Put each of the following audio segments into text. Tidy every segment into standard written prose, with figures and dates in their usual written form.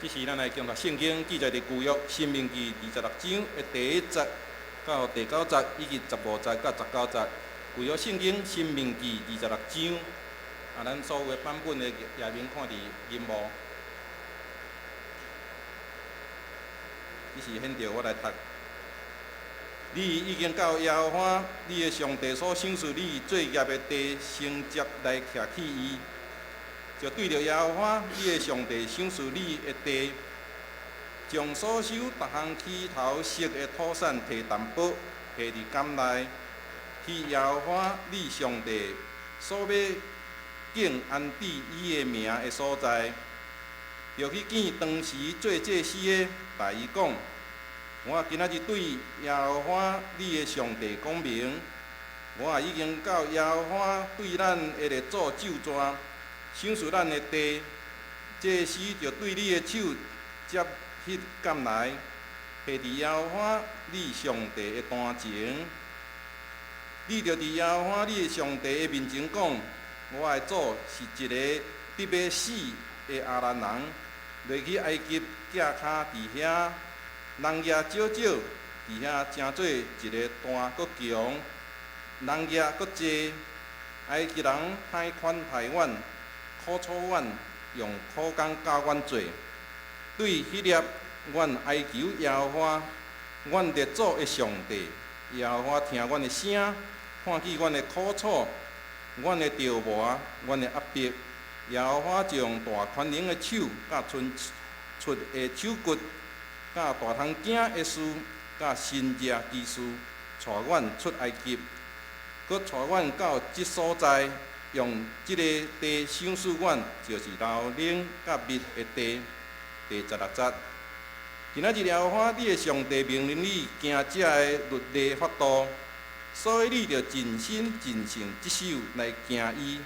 這時咱來講讀聖經記載佇舊約申命記26章的第一節到第九節，以及15節到19節。舊約聖經申命記二十六章，啊，咱所有的版本的頁面看佇螢幕。這時現著我來讀。你已經到耶和華你的上帝所賞賜你做業的地，承接來徛起伊，就對著耶和華你的上帝賞賜你的地，將所收逐項起頭熟的土產提淡薄，下佇甕內，去耶和華你上帝所欲建安置伊的名的所在，著去見當時做祭司的，共伊講：我今仔日對耶和華你的上帝講明，我已經到耶和華對咱的列祖咒詛，賞賜咱的地，祭司著對你的手接彼甕來，下佇耶和華你上帝的壇前。你著佇耶和華你的上帝的面前講：我的祖是一个得欲死的亞蘭人，落去埃及寄跤佇遐。人額少少，佇遐成做一个大閣強，人額閣濟。埃及人歹款待阮，苦楚阮，用苦工教阮做。對彼粒，阮哀求耶和華，阮列祖的上帝，耶和華聽阮的聲，看見阮的苦楚，阮的折磨，阮的壓迫。耶和華就用大權能的手，佮伸出的手骨，佮大通行的事，佮神蹟奇事，帶阮出埃及，閣帶阮到這所在，用這个地賞賜阮，就是流奶佮蜜的地。第16節，今仔日耶和華你的上帝命令你行這个律例法度，所以你著盡心盡性職守來行伊。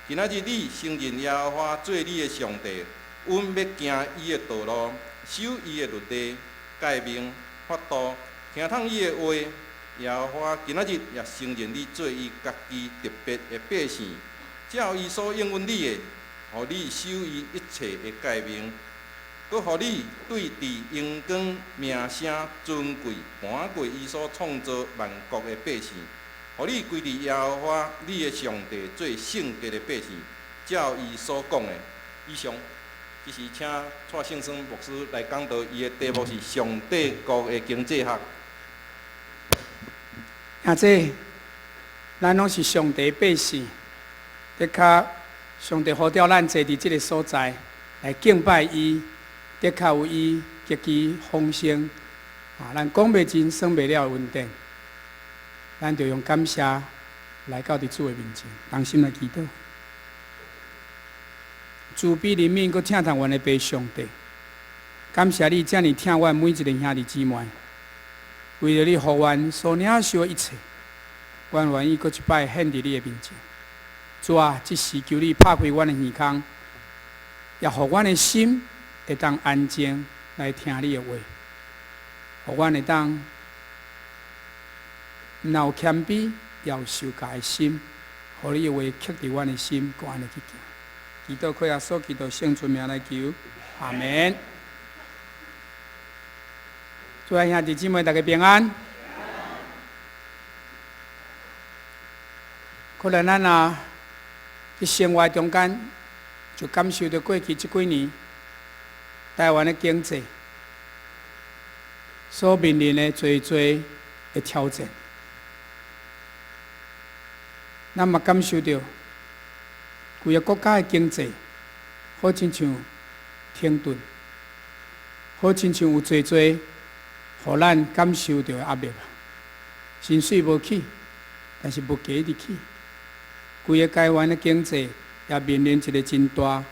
今仔日你承認耶和華做你的上帝，穩欲行伊的道路，守伊的律例、誡命、法度，聽從伊的話，耶和華今仔日也承認你做伊家己特別的百姓，照伊所應允你的，予你守伊一切的誡命，閣予你對佇榮光、名聲、尊貴盤過伊所創造萬國的百姓，予你歸佇耶和華你的上帝做聖潔的百姓，照伊所講的。以上。這時請蔡聖生牧師來講道，伊的題目是上帝國的經濟學。兄弟，咱攏是上帝百姓，的確，上帝呼召咱坐佇這个所在來敬拜伊，的確有伊極其豐盛啊！咱講袂盡、算袂了的恩典，咱就用感謝來到佇主的面前，同心來祈禱。慈悲憐憫、閣疼痛阮的父上帝，感謝你遮爾疼阮每一個兄弟姊妹，為著你予阮所領受的一切，阮願意閣一擺獻佇你的面前。主啊，這時求你拍開阮的耳孔，也予阮的心會當安靜來聽你的話，予阮會當毋但有謙卑，也有受教的心，予你的話刻佇阮的心，閣按呢去行。祈禱靠耶穌基督聖尊名來求，阿門。主愛兄弟姊妹，大家平安。可能咱啊，佇生活中間就感受著過去這幾年台灣的經濟所面臨的濟濟的挑戰，咱嘛感受著。規个國家的經濟好親像停頓，好親像有濟濟，予咱感受著的壓力。薪水無起，但是物價一直起。規个台灣的經濟也面臨一个真大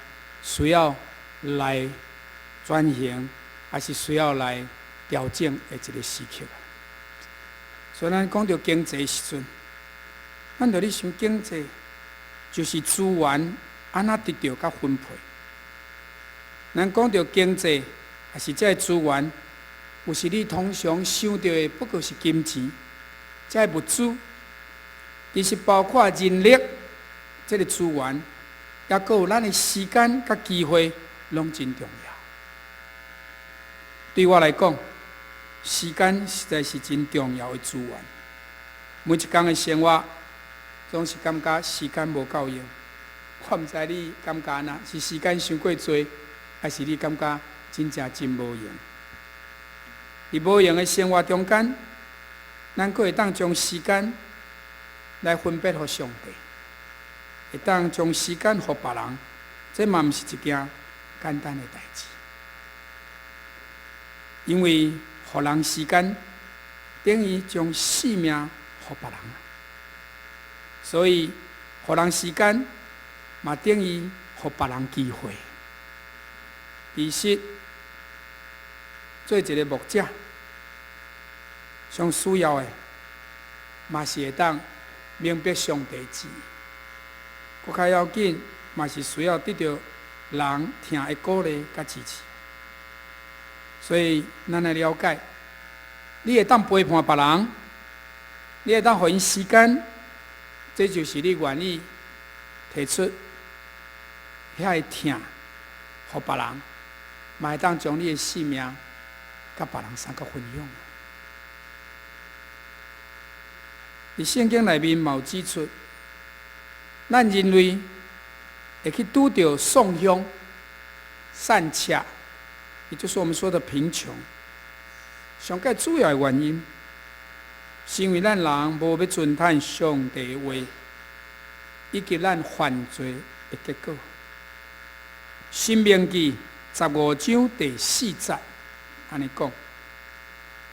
需要來轉型，抑是需要來調整的一个時刻。所以咱講著經濟時陣，咱著咧想經濟。就是資源按怎得著佮分配。咱講著經濟，抑是這个資源，有時你通常想著的不過是金錢，這个物資，其實包括人力這个資源，抑閣有咱的時間佮機會，攏真重要。對我來講，時間實在是真重要的資源。每一工的生活，總是感覺時間無夠用。我毋知你感覺按怎，是時間傷過濟，還是你感覺真正真無閒？佇無閒的生活中間，咱閣會當將時間來分別予上帝，會當將時間予別人，這嘛毋是一件簡單的代誌。因為予人時間，等於將性命予別人，所以予人時間嘛等於予別人機會。其實，做一个牧者，上需要的，嘛是會當明白上帝旨意，閣較要緊，嘛是需要得著人疼的鼓勵佮支持。所以，咱來了解，你會當陪伴別人，你會當予𪜶時間，這就是你願意提出遐个疼，予別人，嘛會當將你的性命佮別人相佮分享。佇聖經內面嘛有指出，咱人類會去拄著喪鄉、散赤，也就是我們說的貧窮。上蓋主要的原因，是因為咱人無欲遵趁上帝的話，以及咱犯罪的結果。申命記15章第4節，按呢講：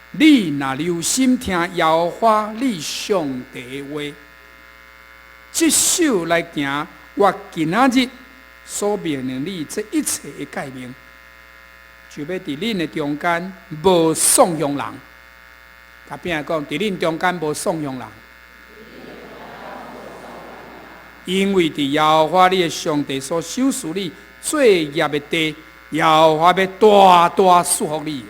你若留心聽耶和華你上帝的話，執守來行我今仔日所命令你這一切的誡命，就欲佇恁的中間無喪鄉人。共邊仔講，佇恁中間無喪鄉人，因為佇耶和華你的上帝所賞賜你做業的地，耶和華欲大大賜福你。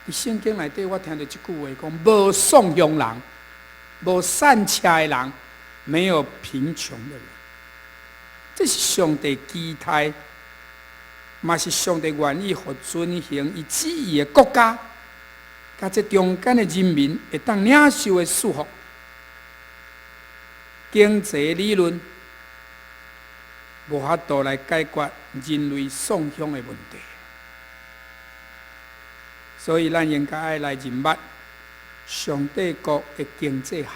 佇聖經內底，我聽著這句話講：無喪鄉人，無散赤的人，沒有貧窮的人。這是上帝期待，嘛是上帝願意予遵行伊旨意的國家，佮這中間的人民會當領受的祝福。經濟理論無法度來解決人類喪鄉的問題，所以咱應該愛來認捌上帝國的經濟學。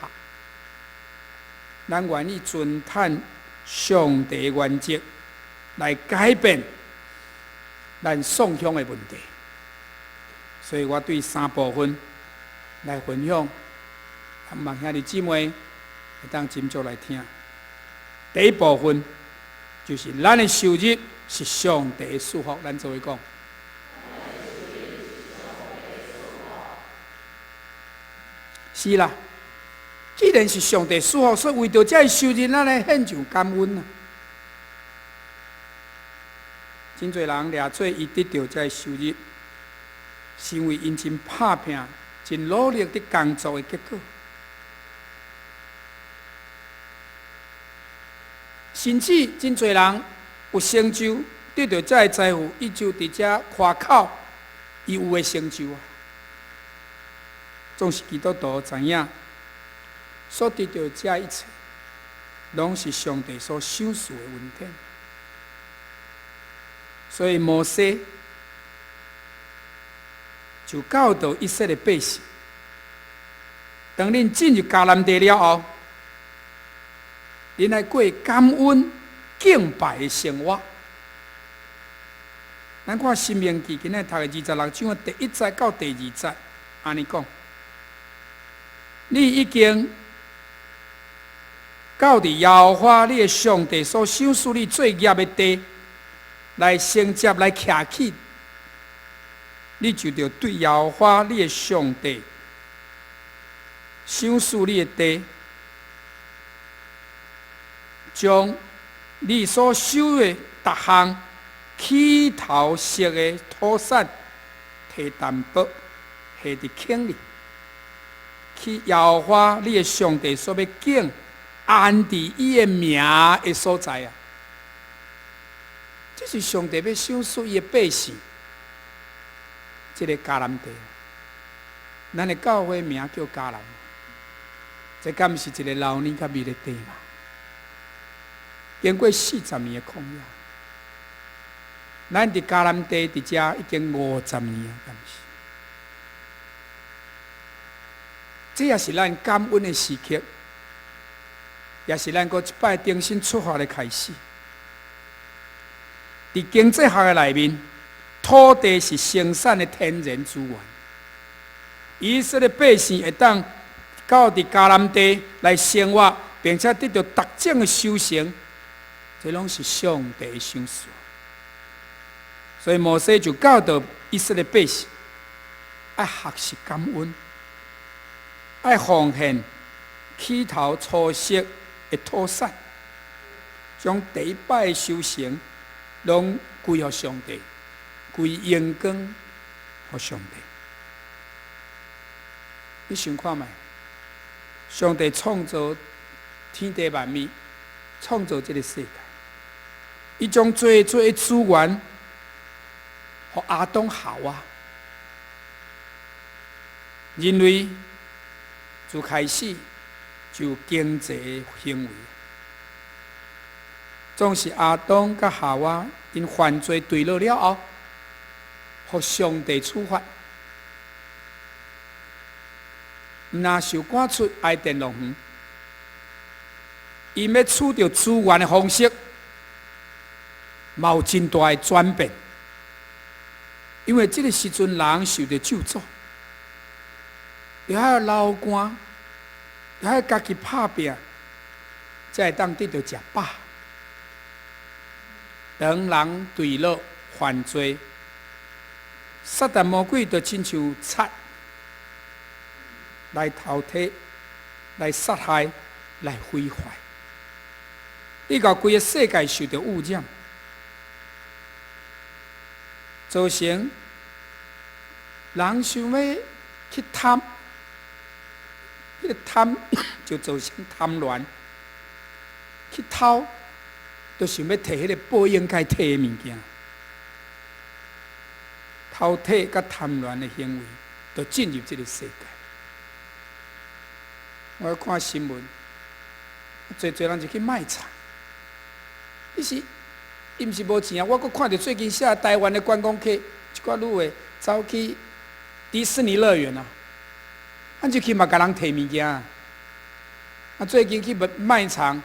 咱願意遵趁上帝的原則來改變咱喪鄉的問題，所以我對三部分來分享，希望兄弟姊妹會當斟酌來聽。第一部分就是咱的收入是上帝的祝福，咱做伙講。是啦，既然是上帝賜福，所以為著這个收入，咱來獻上感恩啊！真濟人掠做伊得著這个收入，是因為𪜶真拍拚、真努力佇工作的結果。甚至真濟人有成就，得著這个財富，伊就佇遮誇口，伊有的成就啊！總是基督徒知影，所得著這一切，攏是上帝所賞賜的恩典。所以摩西就教導以色列百姓：當恁進入迦南地了後，恁愛過感恩敬拜的生活。咱看《申命記》今仔讀的26章的第一節到第二節，按呢講。你已經到佇耶和華你的上帝所賞賜你做業的地，來承接來徛起，你就著對耶和華你的上帝賞賜你的地，將你所收的逐項起頭熟的土產提淡薄下佇坑裡。去耶和華你的上帝所欲揀安置伊的名的所在啊！這是上帝欲賞賜伊的百姓，這個迦南地。咱的教會名叫迦南，這敢是一個流奶佮蜜的地嗎？經過40年的曠野，咱佇迦南地佇遮已經50年啊，敢是？這也是咱感恩的時刻，也是咱閣一擺重新出發的開始。佇經濟學的內面，土地是生產的天然資源。以色列百姓會當到佇迦南地來生活，並且得著逐種的收成，這攏是上帝的賞賜。所以摩西就教導以色列百姓，愛學習感恩，愛奉獻起頭初熟的土產，將第一擺的收成攏歸予上帝，歸榮光予上帝。你想看覓？上帝創造天地萬物，創造這个世界，伊將濟濟的資源予亞當夏娃，人類自開始就有經濟的行為，總是亞當佮夏娃𪜶犯罪墜落了後，予上帝處罰，毋若受趕出伊甸樂園，𪜶欲取著資源的方式，嘛有真大的轉變，因為這个時陣人受著咒詛，著愛流汗，著愛家己拍拚，才會當得著食飽。當人墜落犯罪，撒旦魔鬼就親像賊來偷提、來殺害、來毀壞，以到規个世界受著污染，造成人想欲去貪，彼个貪就造成貪婪，去偷，就想欲提彼个不應該提的物件，偷提佮貪婪的行為，就進入這个世界。我看新聞，濟濟人就去賣慘。伊是伊毋是無錢啊！我閣看著最近寫台灣的觀光客，一寡女的走去迪士尼樂園啊，啊入去嘛共人提物件。啊，最近去賣賣場，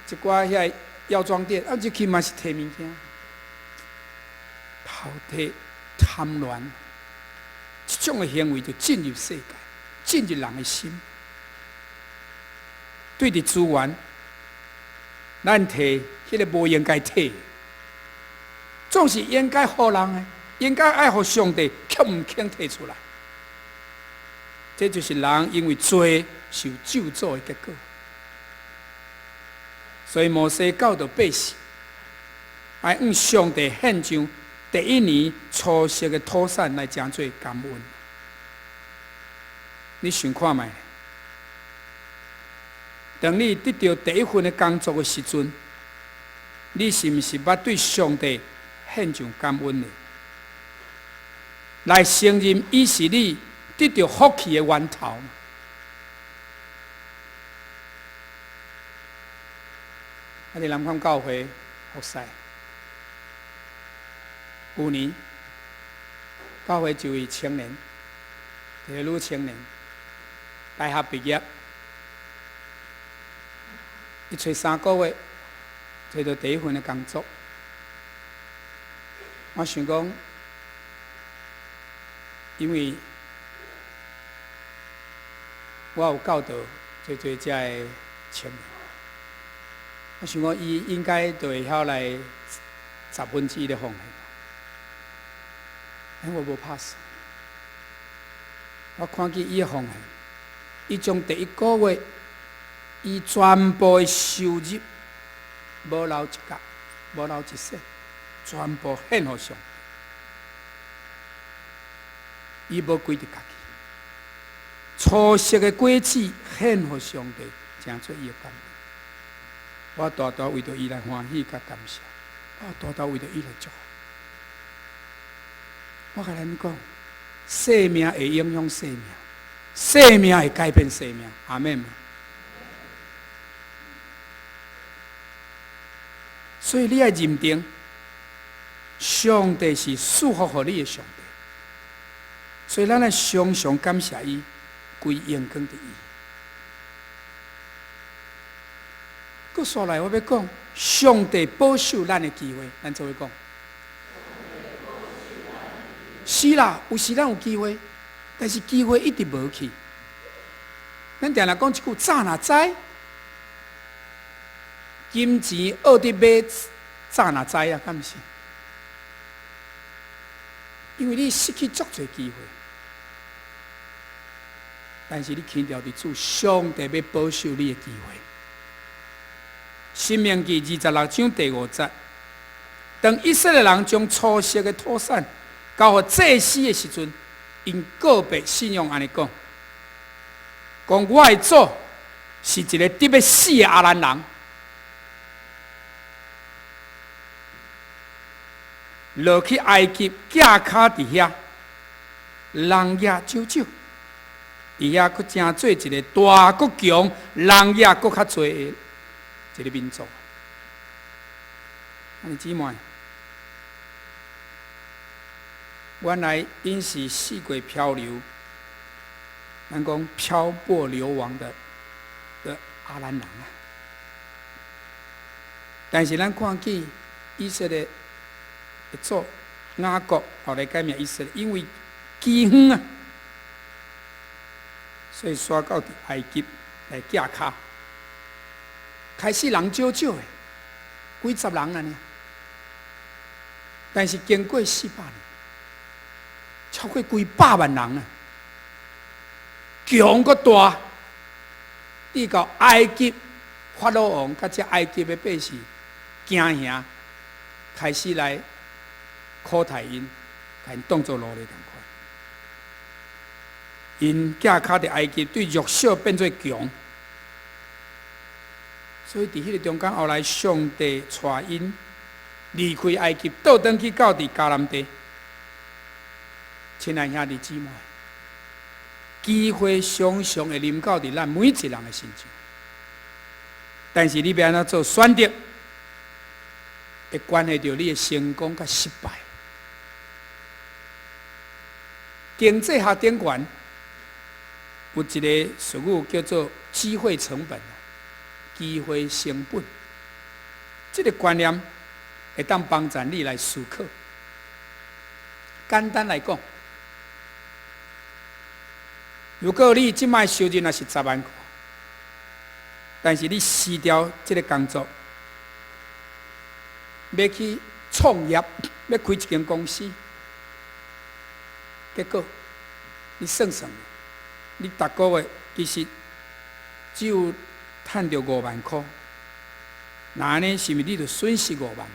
一寡遐藥妝店，啊入去嘛是提物件。偷提、貪婪，這種的行為就進入世界，進入人的心。對著資源，咱提彼个無應該提，總是應該予人的，應該愛予上帝，卻毋肯提出來。這就是人因為罪受咒詛的結果。所以摩西教導百姓，愛向上帝獻上第一年初熟的土產來成做感恩。你想看覓？當你得著第一份的工作的時陣，你是毋是捌對上帝獻上感恩的？來承認伊是你得著福氣的源頭。啊！佇南崁教會服侍，舊年教會一位青年，一個女青年，大學畢業。伊揣3個月，揣著第一份的工作。我想講，因為我有教導濟濟遮的青年，我想講伊應該就會曉來1/10的奉獻。但我無拍算，我看見伊的奉獻，伊將第一個月伊全部的收入，無留一角，無留一仙，全部獻予上帝。伊無歸佇家己，初熟的果子獻予上帝，成做伊的感恩。我大大為著伊來歡喜佮感謝。我大大為著伊來祝福。我共恁講，生命會影響生命，生命會改變生命。阿們。所以你愛認定，上帝是賜福予你的上帝。所以咱愛常常感謝伊，歸榮光佇伊。閣紲來，我欲講，上帝保守咱的機會，咱做伙講。是啦，有時咱有機會，但是機會一直無去。咱定定講一句：早若知，金錢學佇買，早若知啊，敢毋是？因為你失去足濟機會，但是你輕著佇主，上帝欲保守你的機會。申命記26章第5節，當以色列人將粗色的土產交予祭司的時陣，𪜶告別信仰按呢講：講我的祖是一个得欲死的亞蘭人，落去埃及寄跤佇遐，人也少少，佇遐閣成做一个大閣強，人也閣較濟的一个民族。兄弟姊妹，原來𪜶是四界漂流，咱講漂泊流亡的亞蘭人啊。但是咱看見以色列的祖雅各後來改名以色列，因為饑荒啊，所以徙到佇埃及來寄跤。開始人少少的，幾十人按呢，但是經過400年，超過幾百萬人啊，強閣大，直到埃及法老王佮這埃及的百姓驚嚇，開始來苦待𪜶，共𪜶當做奴隸仝款。𪜶寄跤佇埃及，對弱小變做強。所以佇彼個中間，後來上帝帶𪜶離開埃及，倒轉去到佇迦南地。親愛兄弟姊妹，機會常常會臨到佇咱每一個人的身上，但是你欲按怎做選擇，會關係著你的成功佮失敗。經濟學頂懸有一个術語叫做機會成本。機會成本，這个觀念會當幫助你來思考。簡單來講，如果你這擺收入若是10萬塊，但是你辭掉這个工作，欲去創業，欲開一間公司，結果你算算，你逐个月其實只有趁著5萬塊，那按呢是毋是你就損失5萬？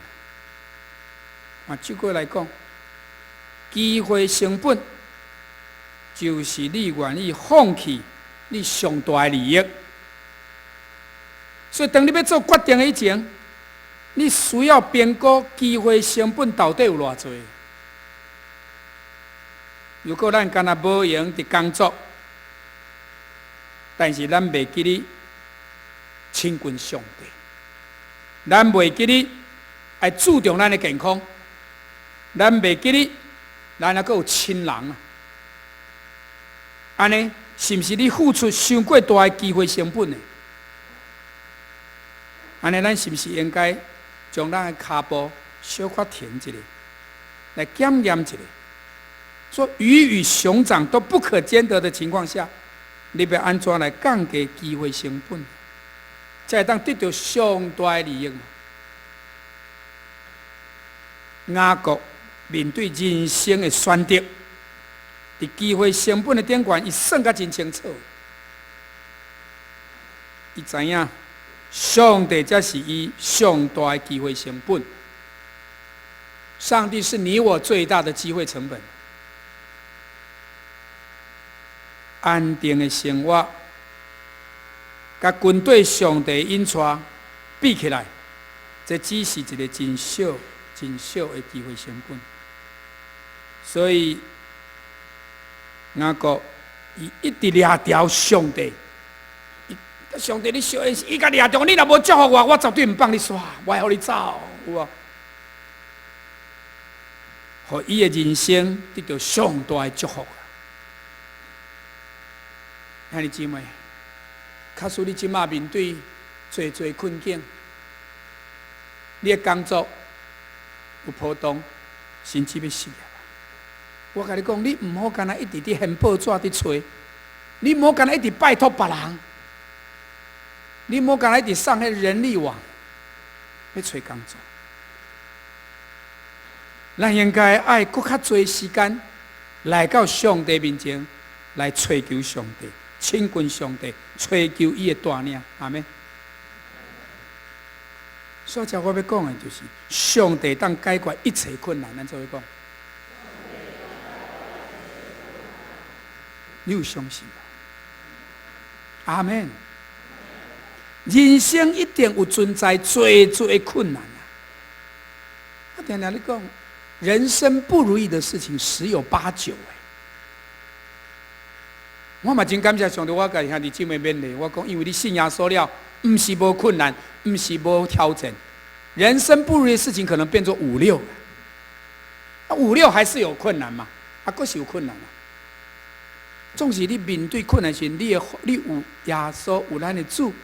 換句話來講，機會成本就是你願意放棄你上大的利益。所以，當你欲做決定以前，你需要評估機會成本到底有偌濟。如果咱干焦無閒佇工作，但是咱袂記得親近上帝，咱袂記得愛注重咱的健康，咱袂記得咱猶閣有親人啊。按呢，是毋是你付出傷過大的機會成本呢？按呢，咱是毋是應該將咱的跤步小可停一下，來檢驗一下？說魚與熊掌都不可兼得的情況下，你欲按怎來降低機會成本，才會當得著上大的利益？雅各面對人生的選擇，佇機會成本的頂懸，伊算甲真清楚。伊知影上帝才是伊上大的機會成本。上帝是你我最大的機會成本。安定的生活，佮跟隨上帝引帶比起來，這只是一个真小、真小的機會成本。所以雅各伊一直掠牢上帝，上帝你小伊共掠牢，你若無祝福我，我絕對毋放你煞，我會予你走，有無？予伊的人生得到上大的祝福。兄弟姊妹，假使你這馬面對濟濟困境，你的工作有波動，甚至欲失業。我共你講，你毋好干焦一直佇掀報紙佇揣，你毋好干焦一直拜託別人，你毋好干焦一直上彼人力網欲揣工作。咱應該愛閣較濟時間來到上帝面前來揣求上帝，親近上帝，揣求伊的帶領，阿們。所以，這我欲講的就是，上帝當解決一切困難，咱做伙講。你有相信無？阿們。人生一定有存在濟濟的困難啊！我定定咧講，人生不如意的事情十有八九欸。我嘛真感謝上帝，我共兄弟姊妹勉勵，我講，因為你信耶穌了，毋是無困難，毋是無挑戰。人生不如意的事情可能變做五六，啊，五六還是有困難嘛？啊，閣是有困難啊。總是你面對困難時，你會你有耶穌，有咱的主，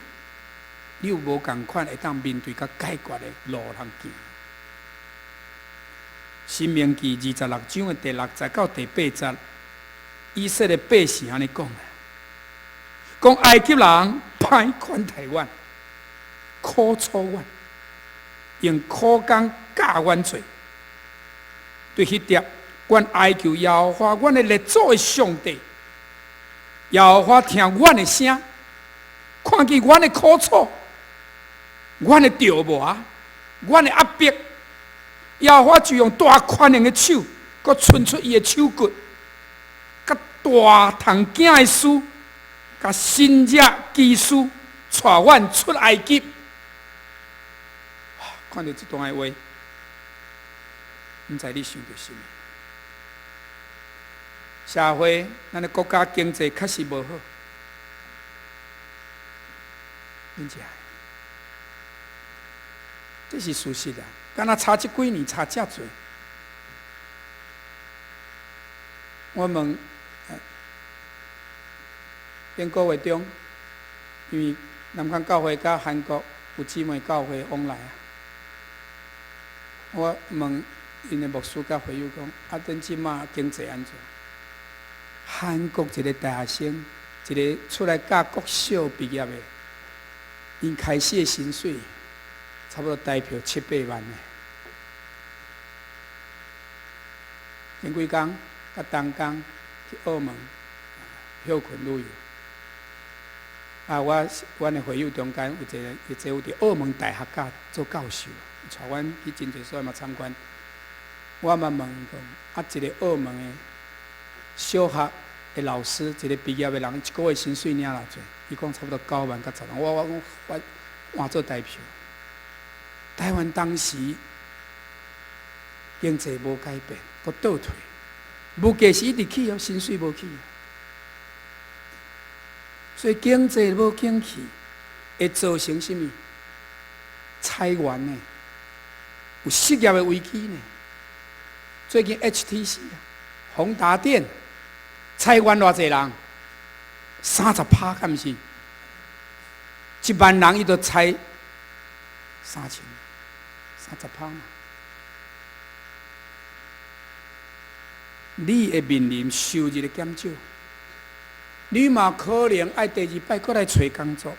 你有無仝款會當面對佮解決的路通行。申命記26章的第六節到第八節，以色列百姓按呢講啊，講埃及人歹款待阮，苦楚阮，用苦工教阮做。對彼粒，阮哀求耶和華，阮的列祖的上帝。耶和華聽阮的聲，看見阮的苦楚，阮的折磨，阮的壓迫，耶和華就用大權能的手，閣伸出伊的手骨，佮大通行的事，佮神蹟奇事，帶阮出埃及。看著這段的話，毋知你想著啥物？社會，咱的國家經濟確實無好，真正，這是事實啊！敢若差這幾年差遮濟。我問頂個月中，因為南崁教會佮韓國有姊妹教會往來啊，我問𪜶的牧師佮會友講，啊，恁這馬經濟按怎？韓國一個大學生，一個出來教國小畢業的，𪜶開始的薪水差不多台票七八萬呢。前幾工佮東江去澳門歇睏旅遊，啊，我阮的會友中間有一個，伊這有佇澳門大學教做教授，帶阮去真濟所在嘛參觀。我嘛問伊講，啊，一個澳門的小學的老師，一個畢業的人，一個月薪水領偌濟？伊講差不多9萬佮10萬。我我講我換做台票，台灣當時經濟無改變，閣倒退，物價是一直起哦，薪水無起。所以經濟無景氣，會造成啥物？裁員呢？有失業的危機呢？最近 HTC 啊，宏達電裁員偌濟人？30趴，敢毋是？1萬人，伊就裁3000，30趴嘛。你會面臨收入的減少，你嘛可能愛第二擺閣來揣工作，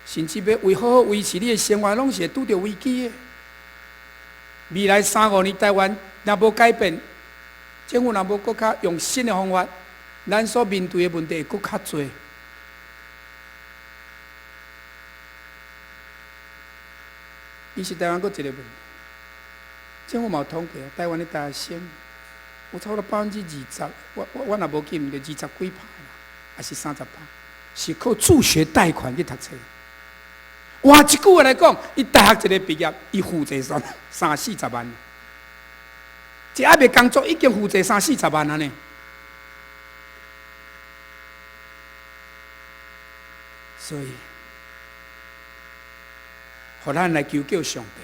甚至欲為好好維持你的生活，攏是會拄著危機的。未來三五年，台灣若無改變，政府若無閣較用新的方法，咱所面對的問題會閣較濟。其實台灣閣一個問題，政府嘛有統計啊，台灣的大學生有差不多20%，我我我若無記毋著二十幾趴啦，抑是30趴，是靠助學貸款去讀冊。換一句話來講，伊大學一个畢業，伊負債三三四十萬。這猶未工作，已經負債三四十萬啊呢。所以，予咱來求叫上帝，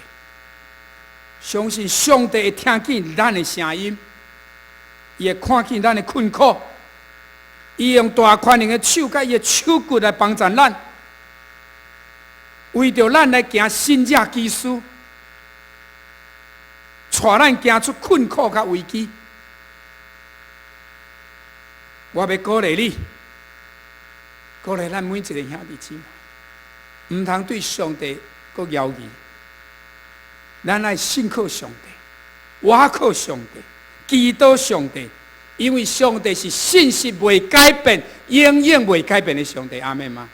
相信上帝會聽見咱的聲音，伊會看見咱的困苦，伊用大權能的手佮伊的手骨來幫助咱，為著咱來行神蹟奇事，帶咱行出困苦佮危機。我欲鼓勵你，鼓勵咱每一個兄弟姊妹，毋通對上帝閣猶疑。咱愛信靠上帝，倚靠上帝，祈禱上帝，因為上帝是信實袂改變、永遠袂改變的上帝。阿們嗎？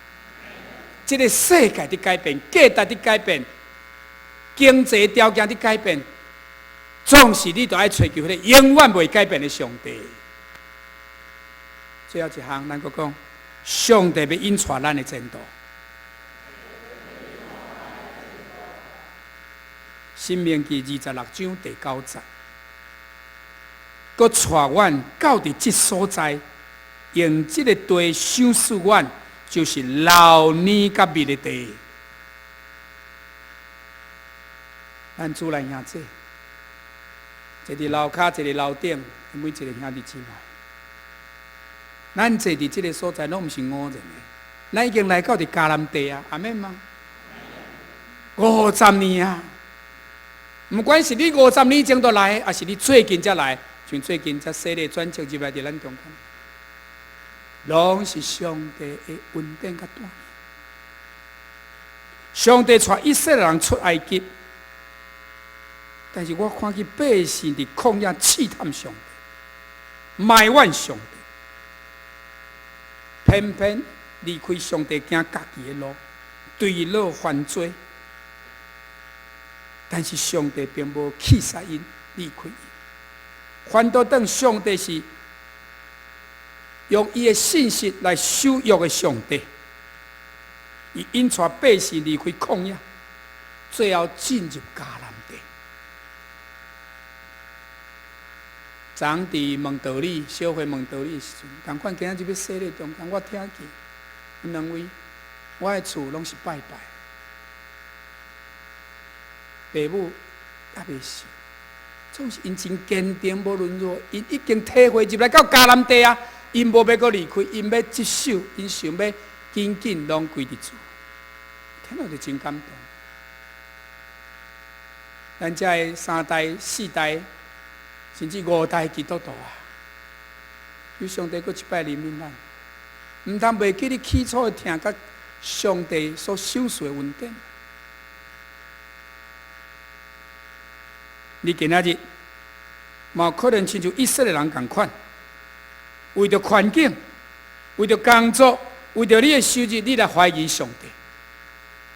這个世界佇改變，價值佇改變，經濟條件佇改變，總是你著愛揣求彼個永遠袂改變的上帝。最後一項，咱閣講，上帝欲引帶咱的前途。申命記26章第九節，閣帶阮到佇這所在，用這个地賞賜阮，就是流奶佮蜜的地。咱主內兄弟，坐佇樓跤，坐佇樓頂，每一个兄弟姊妹，咱坐佇這个所在，攏毋是偶然的，咱已經來到佇迦南地啊，阿們嗎？50年啊！毋管是你50年前就來，抑是你最近才來，像最近才洗禮轉職入來佇咱中間，攏是上帝的恩典佮帶領。上帝帶以色列人出埃及，但是我看見百姓佇曠野試探上帝，埋怨上帝，偏偏離開上帝行家己的路，墜落犯罪。但是上帝並無棄殺𪜶，離開𪜶，反倒當上帝是用伊的信實來守約的上帝，伊引帶百姓離開曠野，最後進入迦南地。昨昏佇問道理，小會問道理的時陣，仝款今仔日欲洗禮中間，我聽見有兩位，我的厝攏是拜拜。爸母猶未死，總是𪜶真堅定，無論如何，𪜶已經體會入來到迦南地啊，𪜶無欲閣離開，𪜶欲執守，𪜶想欲緊緊攏歸佇主，聽了就真感動。咱遮的三代、四代，甚至五代基督徒啊，求上帝閣一擺憐憫咱，毋通袂記你起初的疼佮上帝所賞賜的恩典。你今仔日嘛有可能親像以色列人仝款，為著環境，為著工作，為著你的收入，你來懷疑上帝，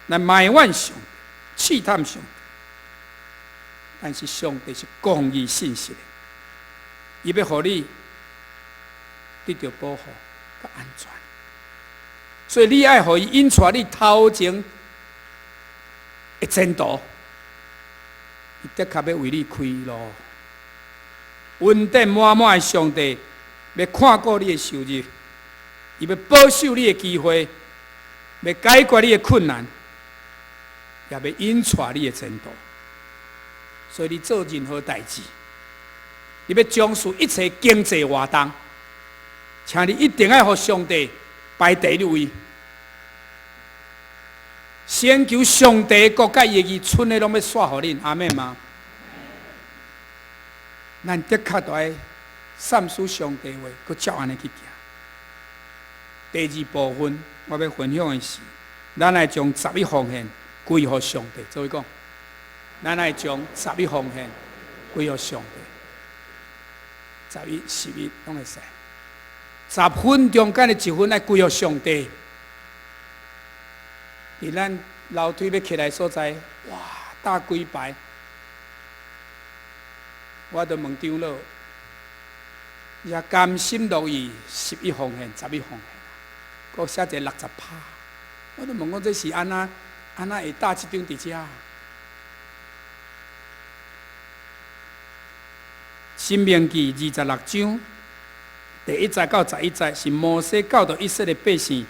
來埋怨上帝，試探上帝。但是上帝是公義信實的，伊欲予你得著保護佮安全，所以你愛予伊引帶你頭前的前途。伊的確欲為你開路，恩典滿滿的上帝欲看顧你的收入，伊欲保守你的機會，欲解決你的困難，也欲引帶你的前途。所以你做任何代誌，你欲從事一切經濟活動，請你一定愛予上帝排第一位。先求上帝的國佮伊的義，賰的攏欲煞予恁，阿們嗎？咱的確著愛三思上帝話，閣照按呢去行。第二部分，我欲分享的是，咱愛將十一奉獻歸予上帝。做伙講，咱愛將十一奉獻歸予上帝。十一、十一攏會使，十分中間的一分愛歸予上帝。佇咱樓梯欲起來所在，哇，搭幾排，我就問長老，也甘心樂意十一奉獻，十一奉獻，閣寫一個60趴，我就問講這是按怎？按怎會搭這張佇遮？申命記26章第1節到11節是摩西教導以色列百姓，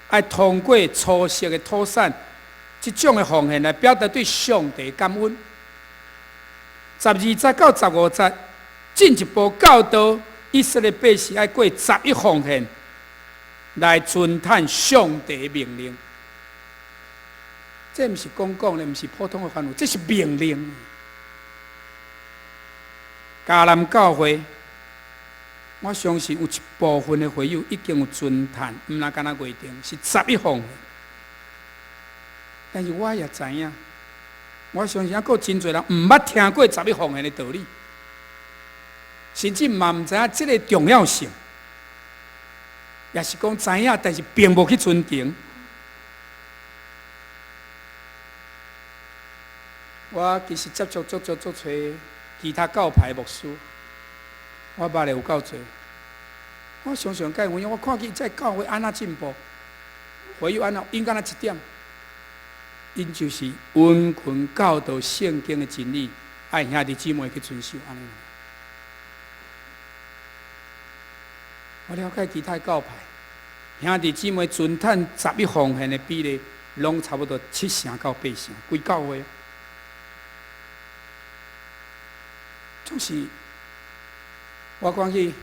愛通過初熟的土產這種的奉獻來表達對上帝感恩。12節到15節進一步教導以色列百姓愛過十一奉獻來遵趁上帝命令。這毋是講講的，毋是普通的吩咐，這是命令。迦南教會，我相信有一部分的會友已經有遵趁，毋若干焦月頂，是十一奉獻。但是我也知影，我相信猶閣真濟人毋捌聽過十一奉獻的道理，甚至嘛毋知影這个重要性，也是講知影，但是並無去遵行。我其實接觸足足足濟其他教派牧師，我捌的有夠濟。我常常共伊分享，我看見這教會按怎進步，會友按怎，𪜶敢若一點，𪜶就是殷勤教導聖經的真理，愛兄弟姊妹去遵守按呢。我了解其他教派兄弟姊妹遵趁十一奉獻的比例，攏差不多七成到八成，規教會。總是我講起，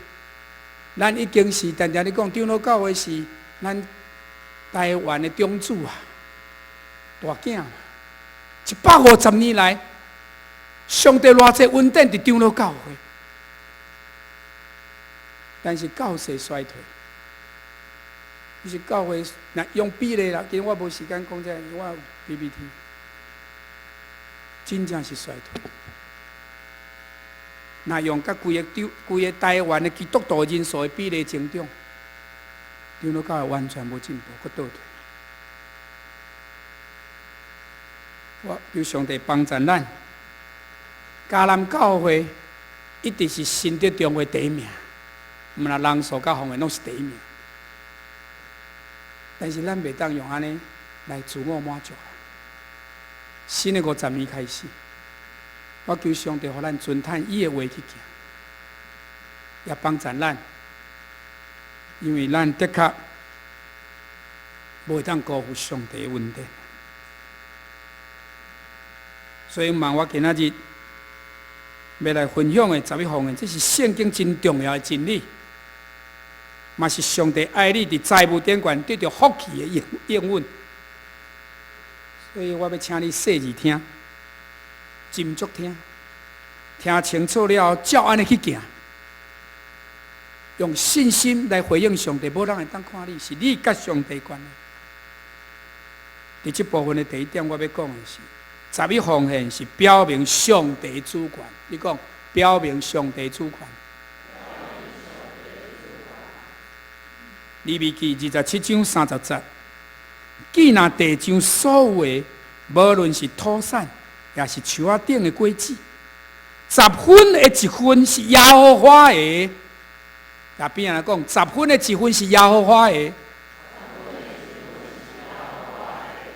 咱已經是常常咧講，長老教會是咱台灣的長子啊，大囝。150年來，上帝偌濟恩典佇長老教會，但是教勢衰退，其實教會若用比例啦，今日我無時間講這個，我有 PPT，真正是衰退。若用佮規个長規个台灣的基督徒人數的比例增長，長老教會完全無進步，閣倒退。我求上帝幫助咱，迦南教會一直是信德中的第一名，毋若人數佮奉獻攏是第一名。但是咱袂當用按呢來自我滿足。新的50年開始。我求上帝，予咱遵趁伊的話去行，也幫助咱，因為咱的確無會當辜負上帝的恩典。所以，望我今仔日欲來分享的十一奉獻，這是聖經真重要的真理，嘛是上帝愛你佇財務頂懸得著福氣的應應允。所以我欲請你細膩聽。斟酌聽，聽清楚了後，照按呢去行，用信心來回應上帝。無人會當看你，是你佮上帝關係。佇這部分的第一點，我欲講的是，十一奉獻是表明上帝主權。你講，表明上帝主權。利未記27章30節，既若地上所有的，無論是土產，也是樹仔頂的果子，十分的一分是耶和華的。共邊仔講，十分的一分是耶和華的，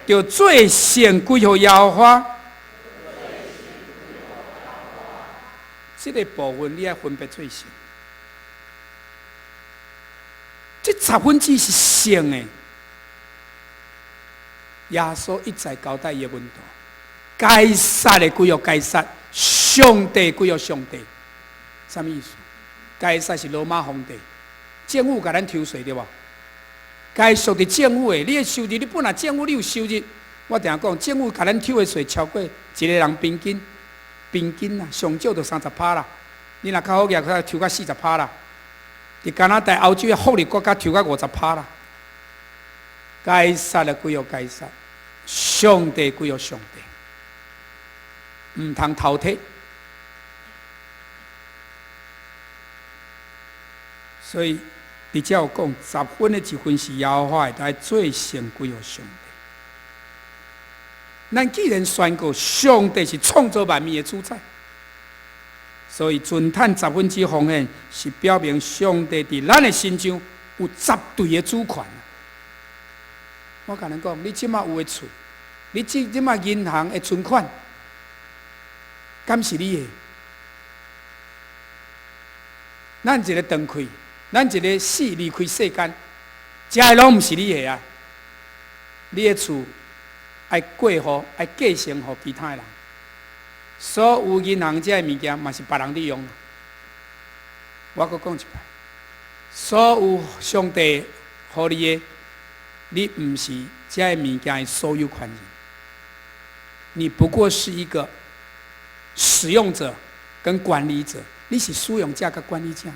著做聖歸予耶和華。這个部分你愛分別做聖。這十分之一是聖的。耶穌一再交代伊的門徒。該撒的歸予該撒，上帝歸予上帝，啥物意思？該撒是羅馬皇帝，政府共咱抽稅對無？該屬佇政府的，你的收入，你本來政府你有收入，我定講，政府共咱抽的稅超過一个人平均，平均啦，上少就30趴啦。你若較好額，可抽到40趴啦。佇加拿大、歐洲的福利國家抽到50趴啦。該撒的歸予該撒，上帝歸予上帝。毋通偷提，所以佇遮有講，十分的一分是耶和華的，愛做聖歸予上帝。咱既然宣告上帝是創造萬物的主宰，所以遵趁十分之奉獻是表明上帝佇咱的身上有絕對的主權。我共恁講，你這馬有的厝，你這這馬銀行的存款，敢是你的？咱一个斷氣，咱一个死離開世間，這个攏毋是你的啊！你的厝愛過予，愛繼承予其他的人。所有銀行這个物件嘛是別人佇用。我閣講一擺，所有上帝予你的，你毋是這个物件的所有權人，你不過是一個使用者跟管理者，你是使用者佮管理者。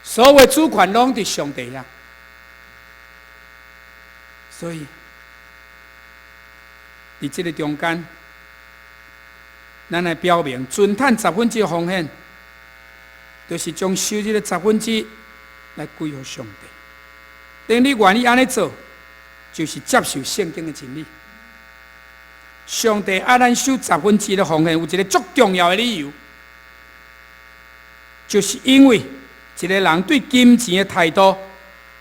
所有主權攏佇上帝遐，所以佇這个中間，咱來表明，尊趁十分之一奉獻，就是將收入的十分之一來歸予上帝。當你願意按呢做，就是接受聖經的真理。上帝愛咱守十分之一的奉獻，有一个足重要的理由，就是因為一个人對金錢的態度，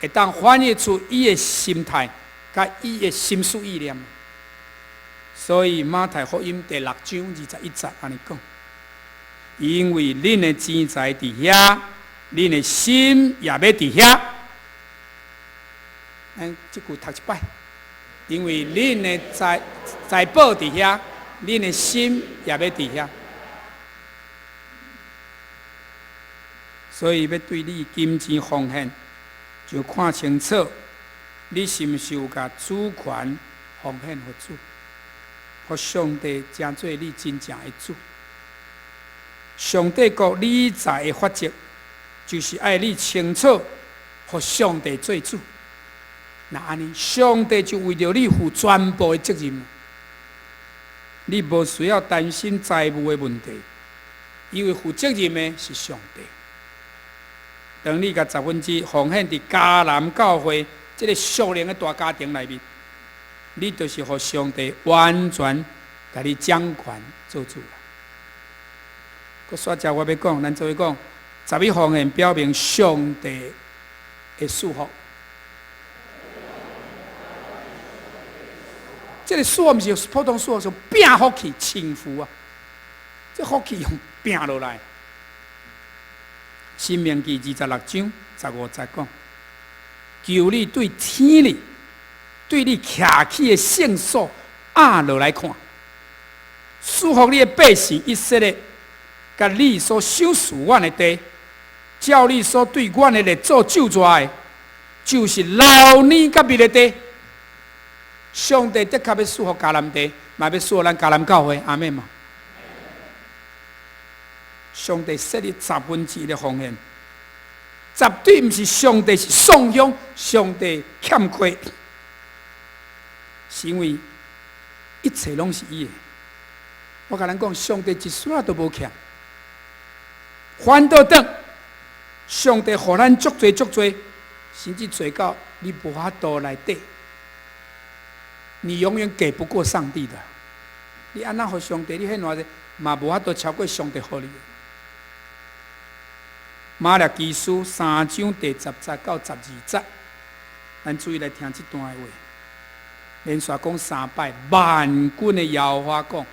會當反映出伊的心態，佮伊的心思意念。所以馬太福音第六章二十一節按呢講：因為恁的錢財佇遐，恁的心也欲佇遐。咱這句讀一擺，因為恁的財財寶佇遐，恁的心也欲佇遐。所以欲對你金錢奉獻，就看清楚，你是毋是有共主權奉獻予主，予上帝成做你真正的主。上帝國理財的法則，就是愛你清楚，予上帝做主。若按呢，上帝就為著你負全部的責任，你無需要擔心財務的問題，因為負責任的是上帝。當你共十分之一奉獻佇迦南教會這个屬靈的大家庭內面，你就是予上帝完全共你掌權做主啦。閣煞只我欲講，咱做伙講，十一奉獻表明上帝的賜福。這个賜福毋是普通賜福，是拚福氣、穿福啊！這福氣用拚落來。申命記二十六章十五節講：求你對天裡、對你徛起的聖所壓落來看，賜福你的百姓以色列，佮你所賞賜阮的地，照你所對阮的列祖咒詛的，就是流奶佮蜜的地。上帝的確欲賜福迦南地，嘛欲賜福咱迦南教會，阿們嘛。上帝設立十分之一的奉獻，絕對毋是上帝是喪享，上帝欠缺，是因為一切攏是伊的。我共咱講，上帝一絲仔都無欠，反倒轉，上帝予咱足濟足濟，甚至濟到你無法度來綴。你永遠給不過上帝的。你按怎予上帝？你獻偌濟嘛無法度超過上帝予你。馬拉基書三章第十節到十二節，咱注意來聽這段的話。連續講三擺，萬軍的耶和華講，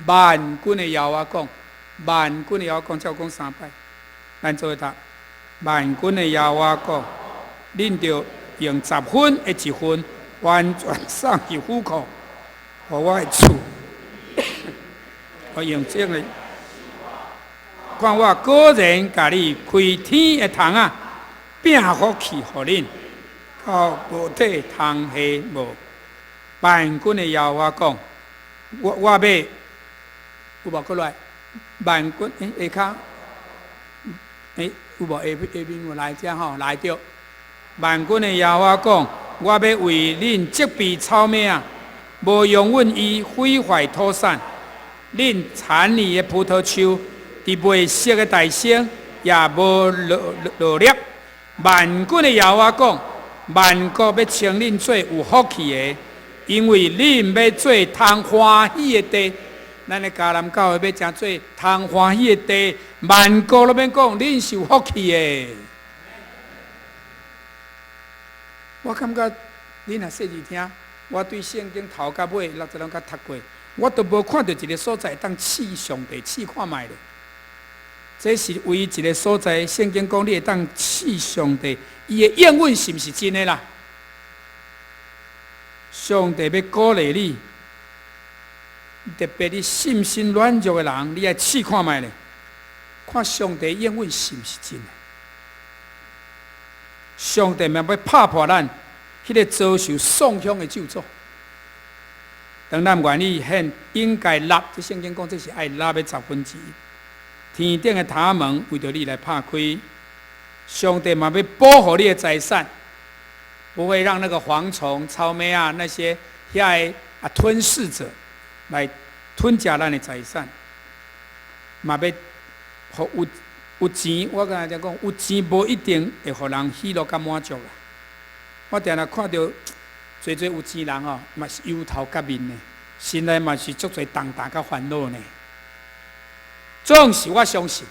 萬軍的耶和華講，萬軍的耶和華講，才有講三擺。咱做伙讀，萬軍的耶和華講，恁著用十分的一份，完全送入府庫，予我的厝。我用這个，看我果然共你開天的窗仔，拚福氣予恁，到無體通下無。萬軍的耶和華講，我我欲有無閣來？萬軍欸下跤，欸有無下下面有來遮吼來著。萬軍的耶和華講，我欲為恁責備草莓仔，無容允伊毀壞土產。恁田裡的葡萄樹，佇未熟的大生也無落落粒。萬軍的耶和華講，萬國欲稱恁做有福氣的，因為恁欲做通歡喜的地。咱的迦南教會欲成做通歡喜的地，萬國攏免講，恁是有福氣的。我感覺恁若細膩聽，我對聖經頭到尾，六十攏較讀過，我都無看著一个所在當試上帝試看覓咧。這是唯一一个所在，聖經講你會當試上帝，伊的應允是毋是真的啦？上帝欲鼓勵你，特別你信心軟弱的人，你愛試看覓咧，看上帝應允是毋是真的？上帝嘛欲拍破咱彼个遭受喪凶的咒詛。當咱願意獻應該納，這聖經講這是愛納的十分之一。天頂的塔門為著你來拍開，上帝嘛欲保護你的財產，不會讓那個蝗蟲、草莓啊那些遐个啊吞噬者來吞食咱的財產，嘛欲予有有錢，我剛才講有錢無一定會予人喜樂佮滿足啦。我定定看著濟濟有錢人吼，嘛是憂頭結面的，心內嘛是足濟重擔佮煩惱呢。總是我相信，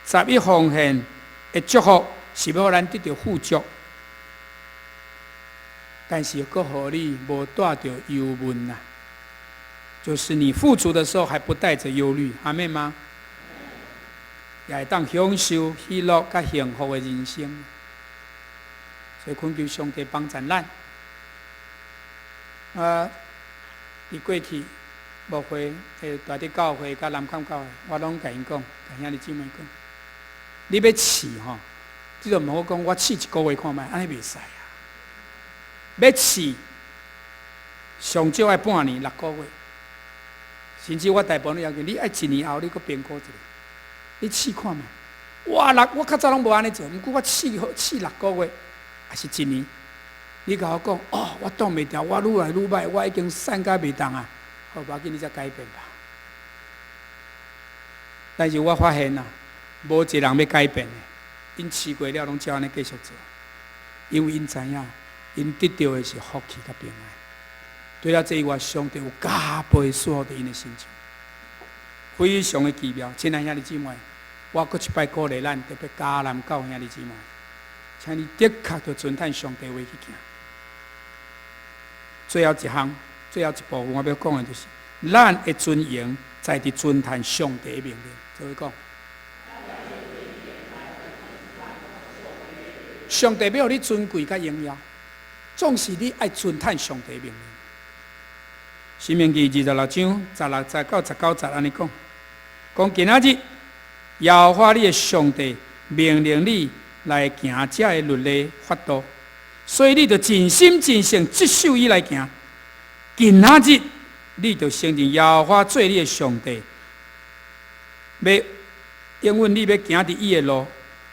十一奉獻的祝福是欲予咱得著富足，但是閣予你無帶著憂悶啊。就是你富足的時候，還不帶著憂慮，阿們嗎？也會當享受喜樂佮幸福的人生。所以懇求上帝幫助咱。啊，佇過去牧會的大直教會佮南崁教會，我攏共𪜶講，共兄弟姊妹講，你欲試吼，你就毋好講我試一个月看覓，按呢袂使啊。欲試，上少愛半年6個月，甚至我大部分要求你愛一年後你閣評估一下，你試看覓。哇，六我較早攏無按呢做，毋過我試好試六個月，抑是一年，你共我講，哦，我擋袂牢，我愈來愈䆀，我已經散甲袂動啊！好，無要緊，你才改變吧。但是我發現啊，無一個人欲改變的，𪜶試過了，攏照按呢繼續做，因為𪜶知影，𪜶得著的是福氣佮平安。除了這以外，上帝有加倍賜福佇𪜶的身上，非常的奇妙。親愛兄弟姊妹，我閣一擺鼓勵咱，特別迦南教會兄弟姊妹，請你的確著遵趁上帝話去行。最後一項，最後一部分，我欲講的就是，咱的尊榮在佇遵趁上帝的命令。做伙講，上帝欲予你尊貴佮榮耀，總是你愛遵趁上帝命令。申命記26章16節到19節按呢講，講今仔日耶和華你的上帝命令你來行這个律例法度，所以你著盡心盡性執守伊來行。今仔日你著承認耶和華做你的上帝，欲應允你欲行佇伊的路，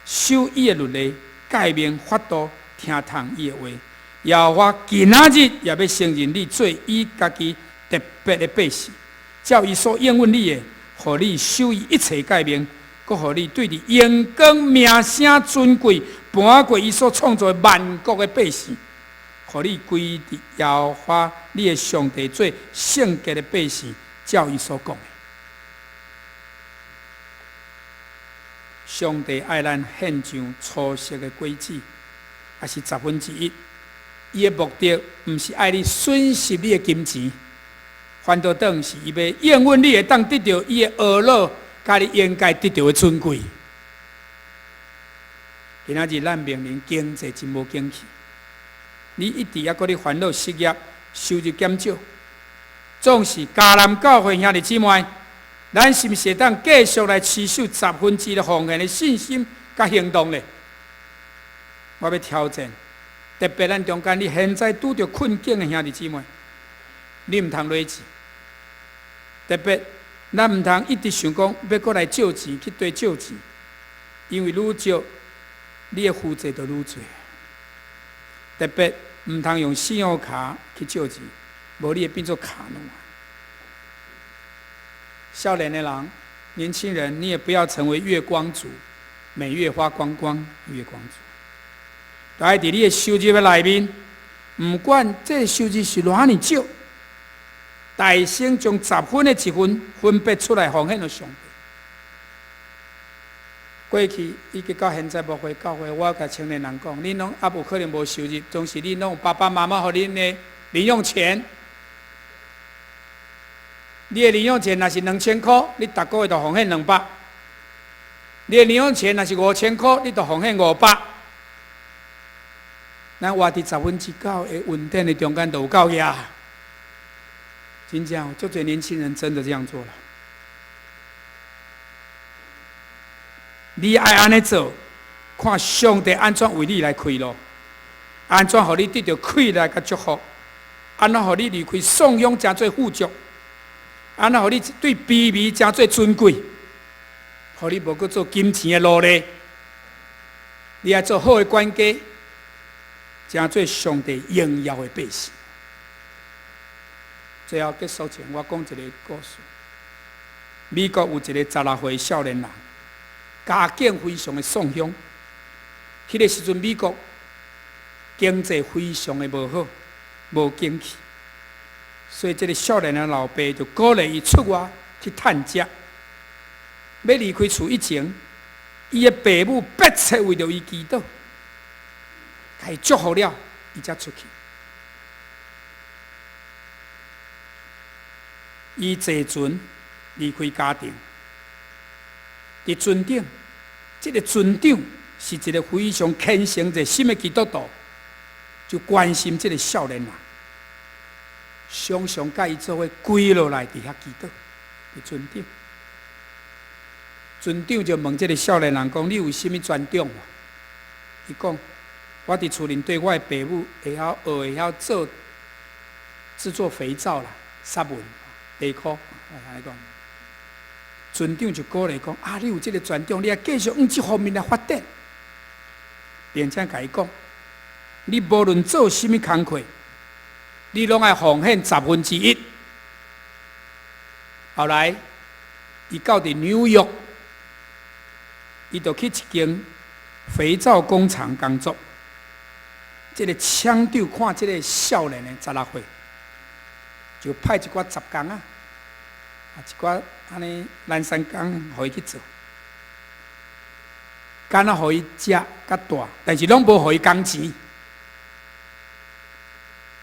守伊的律例、誡命、法度，聽從伊的話。耶和華今仔日也欲承認你做伊家己特別的百姓，照伊所應允你的，予你守伊一切誡命，閣予你對佇榮光、名聲、尊貴，盤過伊所創造的萬國的百姓，予你歸佇耶和華你的上帝做聖潔的百姓，照伊所講的。上帝愛咱獻上初熟的果子，抑是十分之一。伊的目的毋是愛你損失你的金錢，反倒轉是伊欲應允你會當得著伊的呵咾，佮你應該得著的尊貴。今仔日咱面臨經濟真無景氣，你一直猶閣咧煩惱失業、收入減少，總是迦南教會兄弟姊妹，咱是毋是會當繼續來持守十分之一的奉獻的信心佮行動呢？我欲挑戰，特別咱中間你現在拄著困境的兄弟姊妹，你毋通累志。特別咱毋通一直想講欲閣來借錢去綴借錢，因為愈借你的負債就愈濟。特別毋通用信用卡去借錢，無你會變做卡奴啊！少年的人，年輕人，你也不要成為月光族，每月花光光，月光族。但佇你的收入的內面，毋管這收入是偌爾少，大先將十分的一份分別出來奉獻予上帝。過去以及到現在牧會教會，我共青年人講，恁攏猶有可能無收入，總是恁攏有爸爸媽媽予恁的零用錢。你的零用錢若是2000箍，你逐個月就奉獻200；你的零用錢若是5000箍，你就奉獻500。咱活佇9%的穩定的中間就有夠呀！真正，足濟年輕人真的這樣做了。你愛按呢做，看上帝按怎為你來開路，按怎予你得著氣力佮祝福，按怎予你離開喪養成做富足，按怎予你對卑微成做尊貴，予你無閣做金錢的奴隸，你愛做好的管家，成做上帝榮耀的百姓。最後結束前，我講一个故事。美國有一个16歲少年人，家境非常的喪鄉。彼个時陣，美國經濟非常的無好，無景氣，所以這个少年的老爸就鼓勵伊出外去趁食。欲離開厝以前，伊的爸母迫切為著伊祈禱，共伊祝福了，伊才出去。伊坐船離開家庭，佇船頂，這个船長是一个非常虔誠熱心的基督徒，就關心這个少年人，常常佮伊做伙跪落來佇遐祈禱，佇船頂。船長就問這个少年人講：你有啥物專長無？伊講：我佇厝裡對我的爸母會曉學，會曉做製作肥皂啦、殺蚊、地箍，按呢講。船長就鼓勵講：啊，你有這个專長，你愛繼續往這方面來發展。並且共伊講：你無論做啥物工課，你攏愛奉獻1/10。後來，伊到佇紐約，伊就去一間肥皂工廠工作。這个廠長看這个少年的16歲，就派一寡雜工啊，啊一寡按呢懶散工，予伊去做，敢若予伊食佮蹛，但是攏無予伊工錢。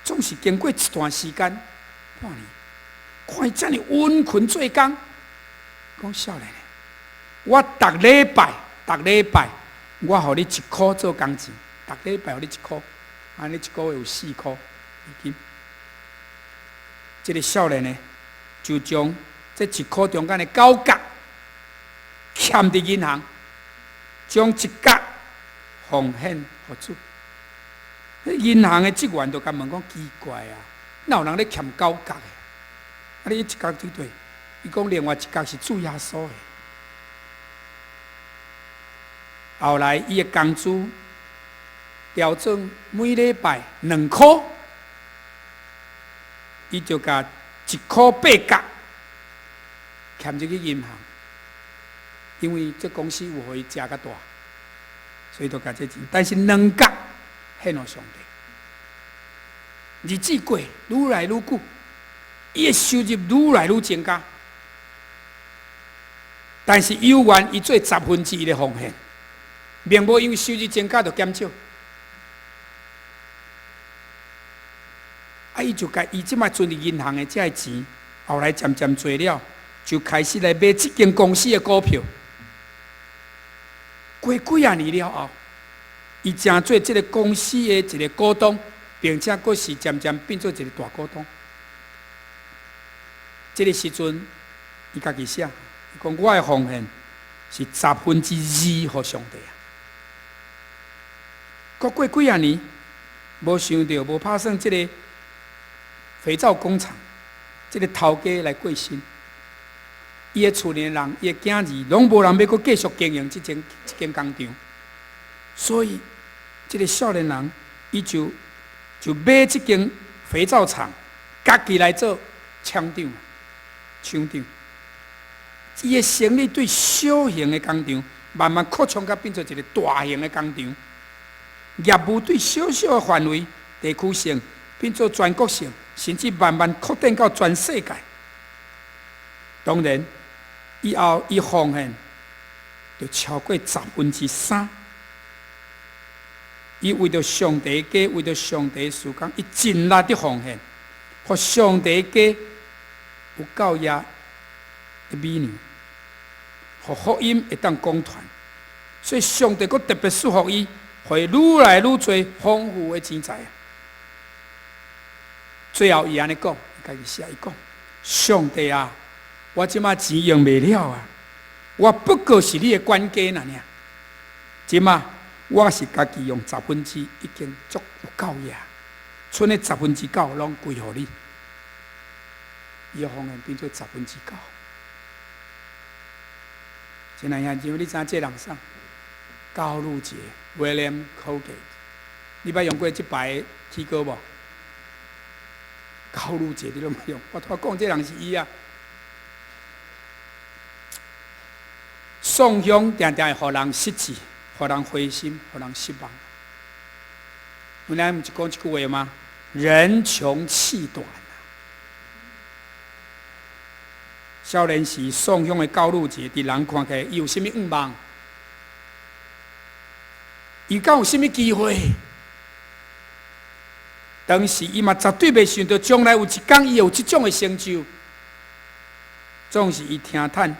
總是經過一段時間，半年，看伊遮爾殷勤做工，講少年的，我逐禮拜，逐禮拜，我予你一箍做工錢，逐禮拜予你一箍，按呢一个月有4箍美金。這个少年的就將這一箍中間的9角欠佇銀行，將1角奉獻予主。銀行的職員就共問講：奇怪啊，哪有人咧欠九角的？啊，你一角佇佗？伊講另外一角是主耶穌的。後來伊的工資調整每禮拜2箍，伊就共1箍8角欠入去銀行，因為這公司有予伊食佮蹛，所以就共這錢。但是2角獻予上帝，日子過愈來愈久，伊的收入愈來愈增加，但是猶原伊做1/10的奉獻，並無因為收入增加就減少。啊，伊就共伊這擺存佇銀行的這个錢，後來漸漸濟了，就開始來買這間公司的股票。過幾仔年了後，伊成做這个公司的一个股東，並且閣是漸漸變做一个大股東。這个時陣，伊家己寫，伊講我的奉獻是2/10予上帝啊。閣過幾仔年，無想著無拍算，這个肥皂工廠，這个頭家來過身，伊的厝裡的人，伊的囝兒，攏無人欲閣繼續經營這間工廠，所以這个少年人，伊就買這間肥皂廠，家己來做廠長，廠長。伊的生意對小型的工廠，慢慢擴充甲變做一个大型的工廠，業務對小小的範圍、地區性變做全國性，甚至慢慢擴展到全世界。當然，以後伊奉獻就超過3/10。伊為著上帝家，為著上帝事工，伊盡力的奉獻，予上帝家有夠額的米糧，予福音會當廣傳。所以上帝閣特別賜福伊，予伊愈來愈濟豐富的錢財。最後伊按呢講，伊家己寫伊講：上帝啊，我這馬錢用袂了啊！我不過是你的管家爾爾。這馬我是家己用十分之一已經足有夠額，賰的十分之九攏歸予你。伊的奉獻變做十分之九。親愛兄弟，你知影這人啥？高露潔（William Colgate），你捌用過這排齒膏無？高露潔你攏無用，我拄仔講這人是伊啊。宋鄉定定會予人失志，予人灰心，予人失望。原來毋是講這句話嗎？人窮氣短啊！少年時宋鄉的高露潔，佇人看起來，伊有啥物願望？伊敢有啥物機會？當時伊嘛絕對袂想著將來有一工伊會有這種的成就。總是伊聽趁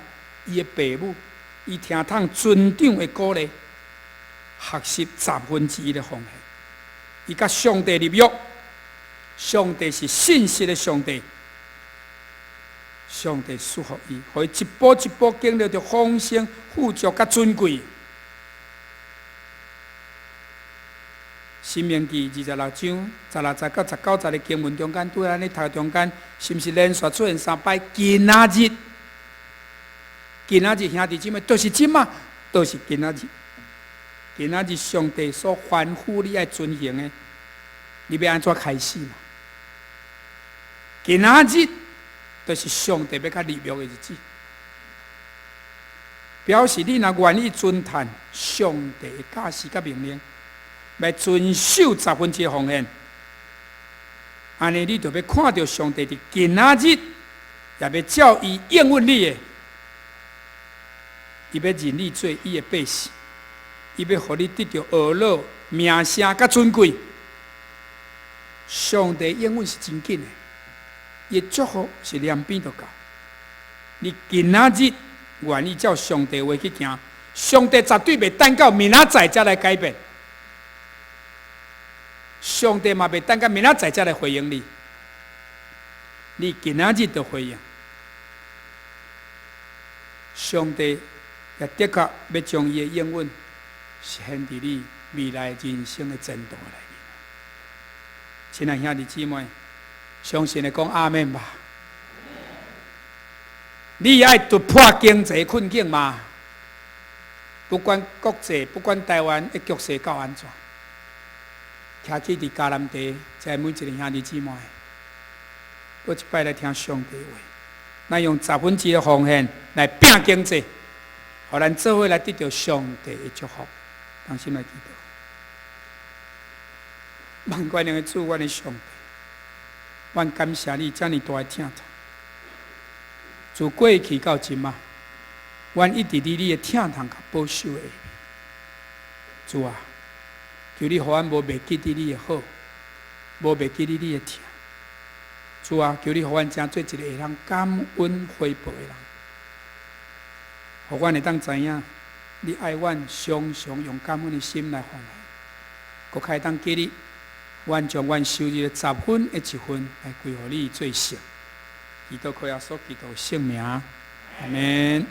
伊的爸母，伊聽趁尊長的鼓勵，學習十分之一的奉獻。伊佮上帝立約，上帝是信實的上帝，上帝賜福伊，予伊一步一步經歷著豐盛、富足佮尊貴。申命記26章16節到19節的經文中間，拄咱咧讀中間，是毋是連續出現三擺？今仔日，今仔日兄弟姊妹，就是這馬，就是今仔日。今仔日上帝所吩咐你愛遵行的，你欲按怎開始嘛？今仔日就是上帝欲佮立約的日子，表示你若願意遵趁上帝的教示佮命令，來遵守十分之一奉獻，按呢你就欲看著上帝佇今仔日，也欲照伊應允你的，伊欲認你做伊的百姓，伊欲予你得著呵咾、名聲佮尊貴。上帝應允是真緊的，伊的祝福是連邊就到。你今仔日願意照上帝話去行，上帝絕對袂等到明仔載才來改變。上帝嘛袂等到明仔載才來回應你，你今仔日就回應。上帝也的確欲將伊的應允實現佇你未來人生的前途內面。親愛兄弟姊妹，相信的講阿們吧。你愛突破經濟困境嗎？不管國際，不管台灣的局勢到按怎，徛起佇迦南地，這每一個兄弟姊妹，閣一擺來聽上帝話，咱用十分之一的奉獻來拼經濟，予咱做伙來得著上帝的祝福。同心來祈禱，萬全能的主，阮的上帝，阮感謝你遮爾大的疼痛。自過去到這馬，阮一直佇你的疼痛佮保守的下面。主啊，求你予阮無袂記得你的好，無袂記得你的疼。主啊，求你予阮成做一個會當感恩回報的人，予阮會當知影，你愛阮常常用感恩的心來奉獻，閣較會當記得，阮將阮收入的十分的一份來歸予你做聖。祈禱靠耶穌基督聖名，阿們。